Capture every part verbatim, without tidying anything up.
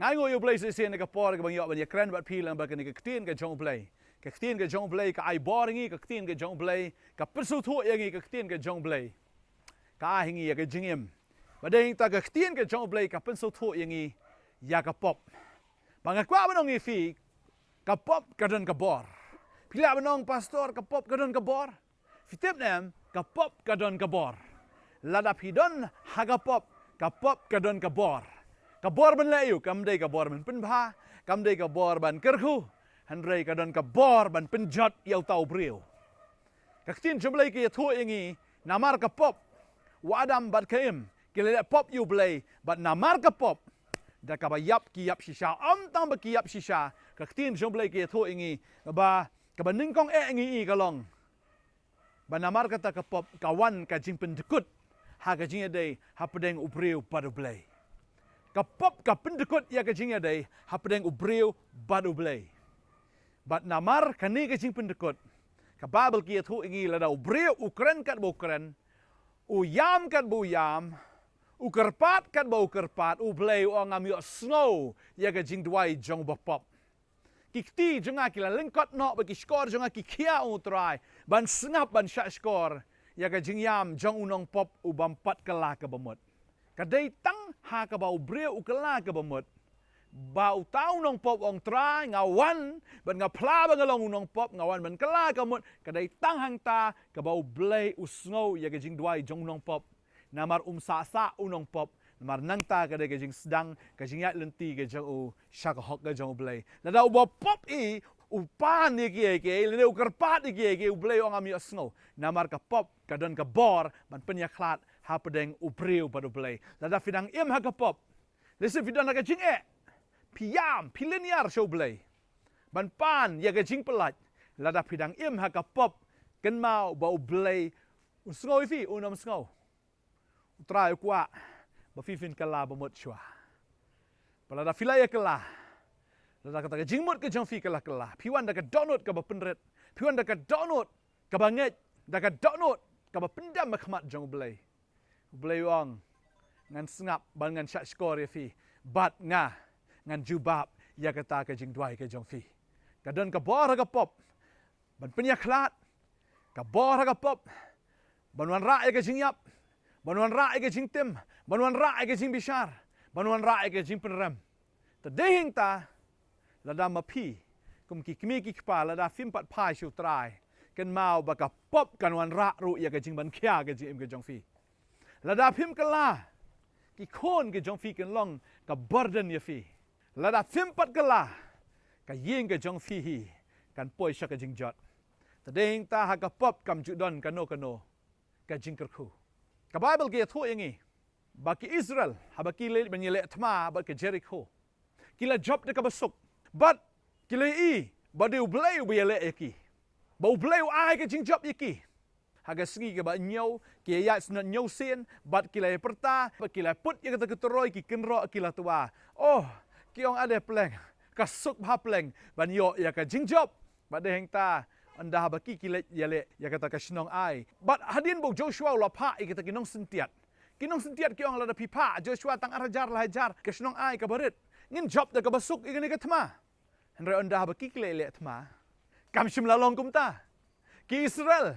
Nga ainguh ïa U Blei shisien ha ka por kaba nga ïoh ban ïakren bad phi lang bad kane ka ktien ka jong U Blei. Ka ktien ka jong U Blei ka ai bor ïa ngi, ka ktien ka jong U Blei ka pynsngewthuh ïa ngi, ka ktien ka jong U Blei ka ai ïa ngi ïa ka jingim. Bad dei hangta ka ktien ka jong U Blei ka pynsngewthuh ïa ngi ïa ka pop. Ba nga kwah ban ong ïa phi, ka pop ka don ka bor. Phi lah ban ong, "Pastor, ka pop ka don ka bor." Phi tip ne em, ka pop ka don ka bor. Lada phi don ha ka pop, ka pop ka don ka bor. Ka bor ban leh aïu? Kam dei ka bor ban pynbha, kam dei ka bor ban kyrkhu, hynrei ka don ka bor ban pynjot ïa uta u briew. Ka ktien jong U Blei ka ïathuh ïa ngi, namar ka pop, u Adam bad ka Im ki la leh pop ïa U Blei, bad namar ka pop, da kaba ïap ki ïap shisha. Ym tang ba ki ïap shisha, ka ktien jong U Blei ka ïathuh ïa ngi ba kaba nyngkong eh ngi i ka long ba namar kata ka pop ka wan ka jingpyndkut ha ka jingïadei hapdeng u briew bad U Blei. Ka pop ka pyndkut ïa ka jingïadei hapdeng u briew bad U Blei. Bad namar kane ka jingpyndkut, ka Baibl ka ïathuh ïa ngi, lada u briew u kren katba u kren, u ïam katba u ïam, u kyrpad katba u kyrpad, U Blei u ong, "Ngam ïohsngew ïa ka jingduwai jong u bapop. Ki kti jong nga ki la lyngkot noh, bad ki shkor jong nga ki khia, ong U Trai, ban sngap, ban shahshkor ïa ka jingïam jong u nongpop u bym pat kylla kaba mut." Ka dei tang ha kaba u briew u kylla kaba mut ba uta u nongpop u ong, "Trai, nga wan, bad nga phla ba nga long u nongpop, nga wan ban kylla kaba mut." Ka dei tang hangta kaba U Blei u sngew ïa ka jingduwai jong u nongpop. Namar um sah sah u nongpop, namar nangta ka dei ka jingsdang ka jingïaid lynti ka jong u sha ka hok ka jong U Blei. Lada u bapop i u pan ïa kiei kiei, lane u kyrpad ïa kiei kiei, U Blei u ong, "Ngam ïohsngew." Namar ka pop ka don ka bor ban pynïakhlad hapdeng u briew bad U Blei. Lada phi dang im ha ka pop, lehse phi don ha ka jingeh, phi ïam, phi lynñiar sha U Blei ban pan ïa ka jingpyllait. Lada phi dang im ha ka pop, kynmaw ba U Blei un sngew ïa phi, un ym sngew? U Trai u kwah ba phi phin kylla ba mut shuwa. Ba lada phi la ïa kylla, lada kata ka jingmut ka jong phi ka la kylla, phi wan da ka dohnud kaba pynrit, phi wan da ka dohnud kaba ngeit, da ka dohnud kaba pyndem ha khmat jong U Blei. U Blei u ong, "Ngan sngap bad ngan shahshkor ïa phi, bad nga ngan jubab ïa kata ka jingduwai ka jong phi." Ka don ka bor ha ka pop ban pynïakhlad, ka bor ha ka pop ban wanrah ïa ka jingïap, ban wanrah ïa ka jingtim, ban wanrah ïa ka jingbishar, ban wanrah ïa ka jingpynrem. Te dei hangta, lada ma phi kum ki kmie ki kpa, lada phim pat phai sha U Trai, kynmaw ba ka pop kan wanrah ruh ïa ka jingban khia ka jingim ka jong phi. Lada phim kylla, ki khun ki jong phi kin long ka burden ïa phi. Lada phim pat kylla, ka ïing ka jong phi hi kan poi sha ka jingjot. Te dei hangta ha ka pop kam ju don kano kano ka jingkyrkhu. Ka Baibl ka ïathuh ïa ngi ba ki Israel, haba ki leit ban ïaleh thma bad ka Jerikho, ki la jop da kaba suk, bad ki la ïohi ba dei U Blei uba ïaleh ïa ki, ba U Blei u ai ka jingjop ïa ki. Ha ka sngi kaba hynñiew ki ïaid snoh hynñiew sien, bad ki la ïapyrta, bad ki la put ïa kata ka turoi, ki kynroh, ki la twa. Oh, ki ong, "Ade pleng, ka suk bha pleng ban ïoh ïa ka jingjop." Bad dei hangta, ynda haba ki ki leit ïaleh ïa kata ka shnong Ai, bad hadien ba u Joshua u la phah ïa kita ki nongsyntiat, ki nongsyntiat ki ong, "Lada phi phah, Joshua, tang ar hajar lai hajar ka shnong Ai kaba rit, ngin jop da kaba suk ïa kane ka thma." Hynrei ynda haba ki ki leit leh thma, kam shym la long kumta. Ki Israel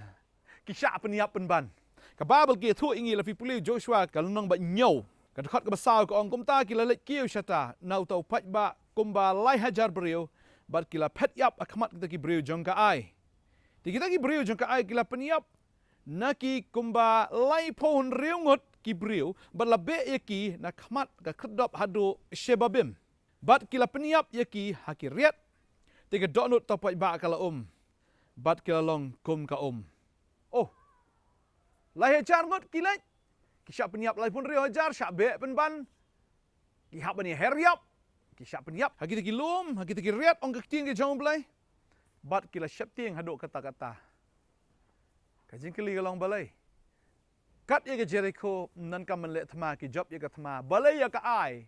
ki shah pynïap pynban. Ka Baibl ka ïathuh ïa ngi, la phi pule Joshua ka lynnong ba hynñiew, ka dkhot kaba saw, ka ong, "Kumta ki la leit kiew shata na uta u paidbah kumba lai hajar briew, bad ki la phet ïap ha khmat kita ki briew jong ka Ai. Te kita ki briew jong ka Ai ki la pynïap na ki kumba laiphew hynriew ngut ki briew, bad la beh ïa ki na khmat ka khyrdop haduh Shebabim. Bad ki la pynïap ïa ki ha ki riat. Te ka dohnud uta u paidbah ka la um, bad ki la long kum ka um." Oh, lai hajar ngut ki leit, ki shah pynïap laiphew hynriew hajar, shah beh pynban, ki hap ban ïaher ïap, ki shah pynïap ha kita ki lum, ha kita ki riat, ong ka ktien ka jong U Blei. Bad ki la sheptieng haduh katta katta. Ka jingkylli ka long, balei kat ïa ka Jerikho ym donkam ban leh thma, ki jop ïa ka thma, balei ïa ka Ai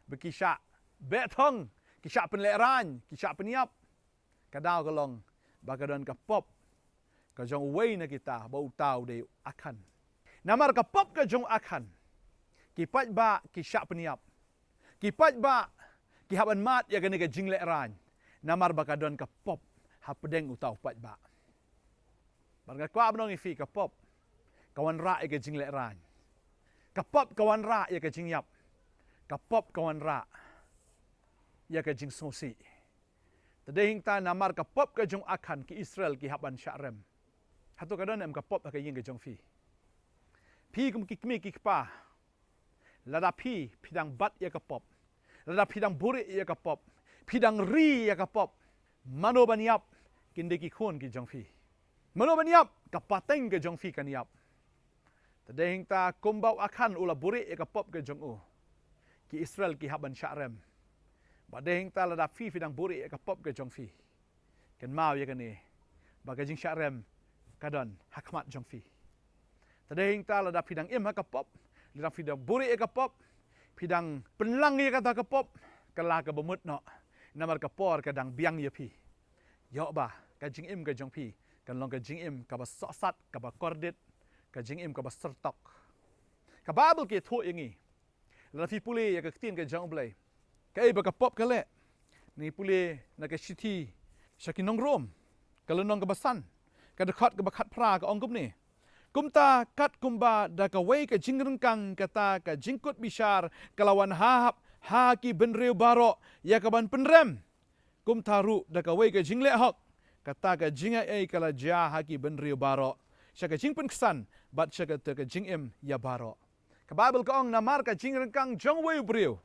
ba ki shah beh thong, ki shah pynlehrain, ki shah pynïap? Ka daw ka long ba ka don ka pop ka jong uwei na kita, ba uta u dei u Akhan. Namar ka pop ka jong u Akhan, ki paidbah ki shah pynïap, ki paidbah Ki hap ban mad ïa kane ka jinglehrain. Namar ba ka don ka pop hapdeng uta u paidbah. Bad nga kwah ban ong ïa phi, ka pop ka wanrah ïa ka jinglehrain. Ka pop ka wanrah ïa ka jingïap. Ka pop ka wanrah ïa ka jingsngewsih. Te dei hangta namar ka pop ka jong Akhan ki Israel ki hap ban shah rem. Hato ka don em ka pop ha ka ïing ka jong phi? Phi kum ki kmie ki kpa, lada phi, phi dang bat ïa ka pop, lada phi dang buhrieh ïa ka pop, phi dang ri ïa ka pop, mano ban ïap? Kin dei ki khun ki jong phi. Mano ban ïap? Ka pateng ka jong phi kan ïap. Te dei hangta kumba u Akhan u la buhrieh ïa ka pop ka jong u, ki Israel ki hap ban shah rem. Bad dei hangta lada phi, phi dang buhrieh ïa ka pop ka jong phi, kynmaw ïa kane, ba ka jingshah rem ka don ha khmat jong phi. Te dei hangta lada phi dang im ha ka pop, lada phi dang buhrieh ïa ka pop, phi dang pynlang ïa kata ka pop, ka la kaba mut noh. Namar ka por ka dang biang ïa phi. Ïoh ba ka jingim ka jong phi kan long ka jingim kaba sohsat, kaba kordit, ka jingim kaba syrtok. Ka Baibl ka ïathuh ïa ngi, lada phi pule ïa ka ktien ka jong U Blei, kaei ba ka pop ka leh. Ngi pule na ka shithi sha ki nong Rom, ka lynnong kaba san, ka dkhot kaba khatphra, ka ong kumne: Kumta katkumba da kawei ka jingryngkang kata ka jingkut bishar ka la wan hap ha ki bynriew baroh ïa ka ban pynrem, kumta ruh da kawei ka jingleh hok kata ka jingaiei ka la jia ha ki bynriew baroh, sha ka jingpynksan bad sha kata ka jingim ïa baroh. Ka Baibl ka ong, namar ka jingryngkang jong uwei u briew,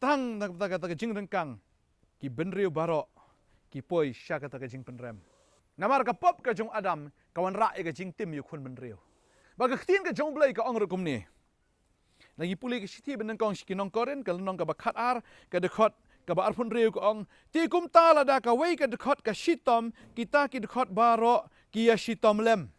tang na kata, kata ka jingryngkang, ki bynriew baroh ki poi sha kata ka jingpynrem. Namar ka pop ka jong u Adam ka wanrah ïa ka jingtim ïa u khun bynriew. Bad ka ktien ka jong U Blei ka ong ruh kumne, ngi pule ka shithi ba nyngkong sha ki nong Korinth, ka lynnong kaba khatar, ka dkhot kaba arphew hynriew, ka ong: Te kumta lada kawei ka dkhot ka shitom, kita ki dkhot baroh ki ïa shitom lem.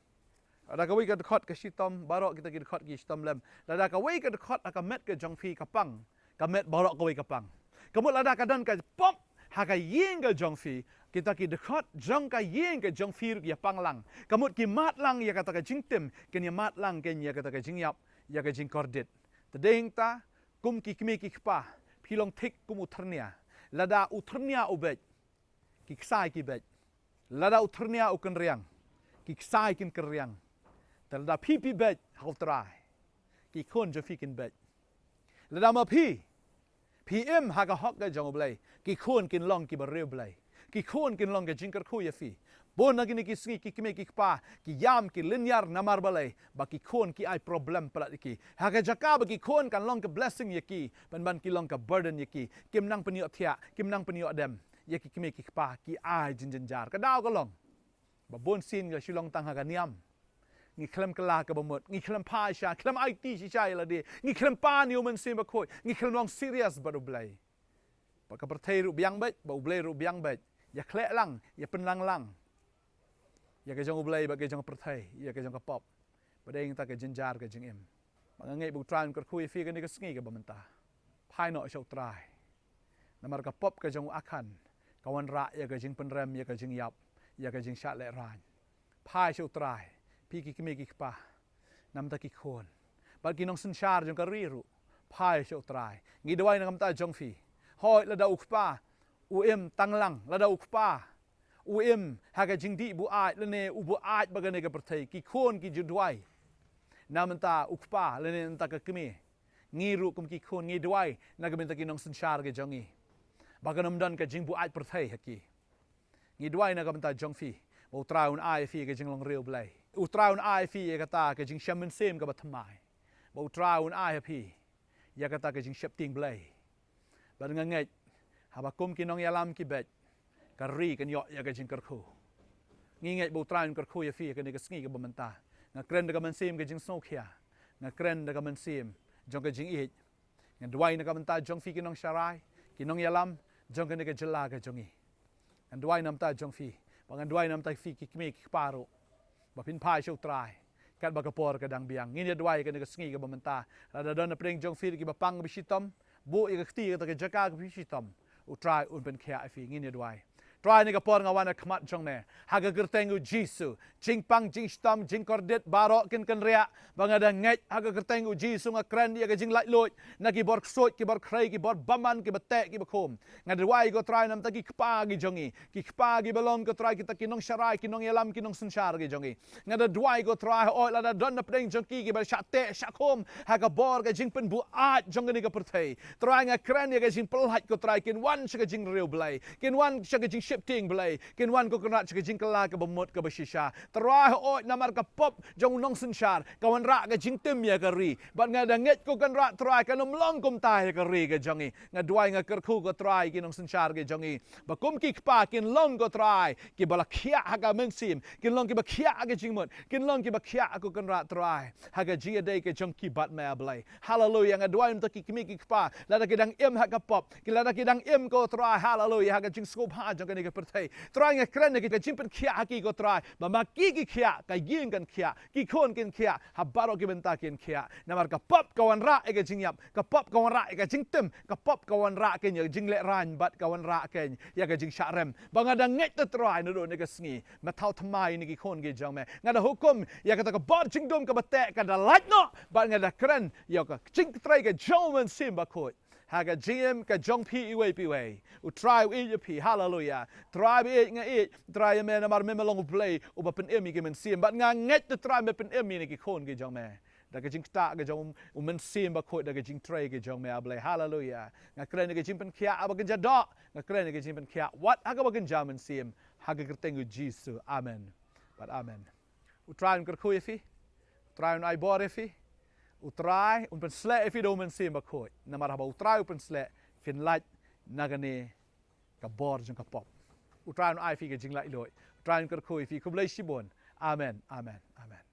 Lada kawei ka dkhot ka shitom, baroh kita ki dkhot ki shitom lem. Lada kawei ka dkhot ha ka met ka jong phi ka pang, ka met baroh kawei ka pang. Ka mut lada ka don ka pop ha ka ïing ka jong phi, kita ki dkhot jong ka ïing ka jong phi ruh ki ïa pang lang. Ka mut ki mad lang ïa kata ka jingtim, kin ïa mad lang kin ïa kata ka jingïap, ïa ka jingkordit. Te dei hangta, kum ki kmie ki kpa, phi long thik kum u thyrnia. Lada u thyrnia u beit, ki ksai ki beit. Lada u thyrnia u kynriang, ki ksai kin kynriang. Te lada phi phi beit ha U Trai, ki khun jong phi kin beit. Lada ma phi, phi im ha ka hok ka jong U Blei, ki khun kin long ki bariewblei. Ki khun kin long ka jingkyrkhu ïa phi. Bun na kine ki sngi ki kmie ki kpa ki ïam ki lynñiar namar balei? Ba ki khun ki ai problem palat ïa ki. Ha ka jaka ba ki khun kan long ka blessing ïa ki, pynban ki long ka burden ïa ki. Kim nang pynïohthiah, kim nang pynïoh dem ïa ki kmie ki kpa, ki ai jingjynjar. Ka daw ka long ba bun sien ngi la shu long tang ha ka niam. Ngi khlem kylla kaba mut, ngi khlem phai sha, khlem aiti shisha ïa lade, ngi khlem pan ïa U Mynsiem Bakhuid, ngi khlem long serious bad U Blei. Bad ka pyrthei ruh biang beit, bad U Blei ruh biang beit. Ïa khleh lang, ïa pynlang lang ïa ka jong U Blei bad ka jong ka pyrthei, ïa ka jong ka pop. Bad dei hangta ka jynjar ka jingim. Bad nga ngeit ba U Trai un kyrkhu ïa phi kane ka sngi kaba mynta. Phai noh sha U Trai. Namar ka pop ka jong u Akhan ka wanrah ïa ka jingpynrem, ïa ka jingïap, ïa ka jingshah lehraiñ. Phai sha U Trai, phi ki kmie ki kpa, namar ki khun, bad ki nongsynshar jong ka ri ruh. Phai sha U Trai. Ngi duwai na ka bynta jong phi. Hooid, lada u kpa u im tang lang, lada u kpa u im ha ka jingdih buaid lane u buaid bad kane ka pyrthei, ki khun ki ju duwai na ka bynta u kpa lane na ka bynta ka kmie. Ngi ruh kum ki khun ngi duwai na ka bynta ki nongsynshar ki jong ngi, ba kan ym don ka jingbuaid pyrthei ha ki. Ngi duwai na ka bynta jong phi, ba U Trai un ai ïa phi ka jinglong riewblei. U Trai un ai ïa phi ïa kata ka jingshem mynsiem kaba thymmai. Ba U Trai un ai ïa phi ïa kata ka jingsheptieng Blei. Bad nga ngeit, haba kum ki nongïalam ki beit, ka ri kan ïoh ïa ka jingkyrkhu. Ngi ngeit ba U Trai un kyrkhu ïa phi ïa kane ka sngi kaba mynta. Nga kren da ka mynsiem ka jingsngewkhia. Nga kren da ka mynsiem jong ka jingïeit. Nga duwai na ka bynta jong phi ki nongsharai, ki nongïalam jong kane ka jylla ka jong ngi. Nga duwai na ka bynta jong phi, bad nga duwai na ka bynta phi ki kmie ki kpa ruh, ba phin phai sha U Trai katba ka por ka dang biang. Ngin ïa duwai kane ka sngi kaba mynta. Lada don na pdeng jong phi ruh kiba pang kaba shitom, buh ïa ka kti kata ka jaka kaba shitom, U Trai un pynkhiah ïa phi. Ngin ïa duwai. Trai, ha kane ka por nga wan ha khmat jong me ha ka kyrteng u Jisu. Jingpang, jingshitom, jingkordit baroh kin kynriah. Ba nga da ngeit ha ka kyrteng u Jisu, nga kren ïa ka jinglaitluid na ki bor ksuid, ki bor khrei, ki bor bymman, ki ba teh, ki ba khum. Nga da duwai, ko Trai, namar ki kpa ki jong ngi, ki kpa ki ba long, ko Trai, kita ki nongsharai, ki nongïalam, ki nongsynshar ki jong ngi. Nga da duwai, ko Trai, hooid lada don na pdeng jong ki ki ba shah teh shah khum ha ka bor ka jingpynbuaid jong kane ka pyrthei, Trai, nga kren ïa ka jingpyllait, ko Trai, kin wan sha ka jingriewblei, kin wan sha ka jingsheptieng Blei, kin wan, ko Kynrad, sha ka jingkylla ka ba mut ka ba shisha. Trai, hooid namar ka pop jong u nongsynshar ka wanrah ka jingtim ïa ka ri. Bad nga da ngeit, ko Kynrad Trai, kan ym long kumta ïa ka ri ka jong ngi. Nga duwai, nga kyrkhu, ko Trai, ki nongsynshar ki jong ngi, ba kum ki kpa kin long, ko Trai, ki ba la khiah ha ka mynsiem, kin long ki ba khiah ha ka jingmut, kin long ki ba khiah, ko Kynrad Trai, ha ka jingïadei ka jong ki bad me, A Blei. Haleluia. Nga duwai namar ki kmie ki kpa, lada ki dang im ha ka pop, ki, lada ki dang im, ko Trai, haleluia, ha ka jingsngewbha jong kane ka pyrthei, Trai, nga kren ïa ka jingpynkhiah ha ki, ko Trai, ba ma ki ki khiah, ka ïing kan khiah, ki khun kin khiah, ha baroh ki bynta kin khiah. Namar ka pop ka wanrah ïa ka jingïap, ka pop ka wanrah ïa ka jingtim, ka pop ka wanrah kein ïa ka jinglehrain bad ka wanrah kein ïa ka jingshah rem. Ba nga da ngeit, ko Trai, naduh kane ka sngi me thaw thymmai ïa kine ki khun ki jong me. Nga da hukum ïa kata ka bor jingdum ka ba teh, ka da lait noh, bad nga da kren ïa ka jingtrei ka jong u Mynsiem Bakhuid ha ka jingim ka jong phi iwei pa iwei. U Trai u ïeit ïa phi. Haleluia. Trai, ba ïeit nga ïeit, Trai, ïa me namar me, me long U Blei u ba pynim ïa ki mynsiem. Bad nga ngeit, ko Trai, me pynim ïa kine ki khun ki jong me da ka jingktah ka jong u Mynsiem Bakhuid, da ka jingtrei ka jong me, A Blei. Haleluia. Nga kren ïa ka jingpynkhiah ha ba kynja doh, nga kren ïa ka jingpynkhiah wat ha ka ba kynja mynsiem, ha ka kyrteng u Jisu. Amen bad amen. U Trai un kyrkhu ïa phi. U Trai un ai bor ïa phi. U Trai un pynshlur ïa phi da u Mynsiem Bakhuid. Namar haba u Trai u pynshlur, phin lait na kane ka bor jong ka pop. U Trai un ai ïa phi ka jinglaitluid. U Trai un kyrkhu ïa phi. Khublei shibun. Amen, amen, amen.